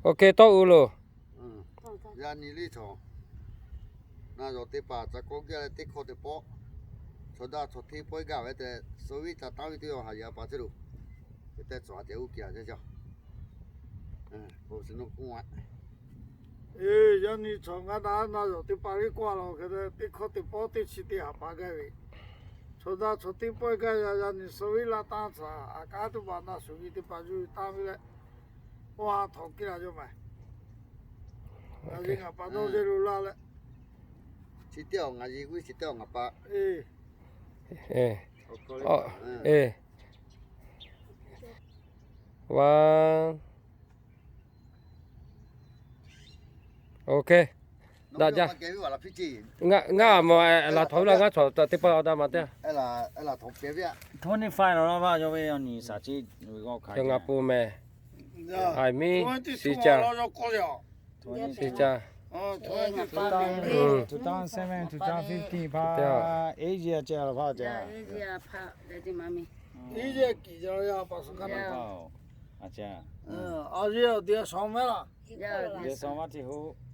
Ok, tawˇ uiˍ loˬ. Yaꞈ nyi liˇ chaw, na yawˬ teˇ hpaˍ ca kawˆ gaˇ leh teˇ hkawˇ teˇ pawˆ, chaw daꞈ chaw hteˇ pawehˇ gaˇ ve tehꞈ, suh viˉ ca tanˉ ve teˇ yanˇ haˍ yaꞈ pa ceˇ loˬ. Hk'e te cawˬ a ceh uˉ kiˬ a ceh ca. Yaꞈ nyi chaw ngaˇ daꞈ na yawˬ teˇ hpaˍ liˇ kawˆ a la hk'e te teˇ hkawˇ teˇ pawˆ teˇ chi teˇ haˍ pa gaˇ ve, chaw daꞈ chaw hteˇ pawehˇ gaˇ yaꞈ, yaꞈ nyi suh viˉ laˇ tanˇ tcuh a kaˉ tuˬ baˬ na shuˍ ve teˇ hpaˍ yuˬ tanˇ ve leh, oˇ ha htawnˍ kiˇ la yaw ma. Ngaˬ hui ngaˬ pa dawˇ ve lo laˇ leh, chi teˇ awˬ ngaˬ hui g'uˇ chi teˇ awˬ ngaˬ pa, e, wa, ok. Daꞈ jaˇ. Ngaˇ maˬ laˬ htawnˍ ve la ngaˇ chaw teˇ pawˆ awˬ daꞈ ma teˇ, twenty five laˬ la vaˇ yawˇ ve awˬ nyi saˍ ceˇ ve g'awˇ hk'a ngaˬ pon meh. Aiˬ miˉ shiˍ ca, shiˍ ca, two thousand seven, two thousand fifteen pa, eight year ceh la pa ceh, eight year kiˬ ceh la pa suh kaˇ na, a ceh, a yeˇ awˬ diꞈ shaw mehˉ laˬ, diꞈ shaw maˇ hteˇ hoˆ.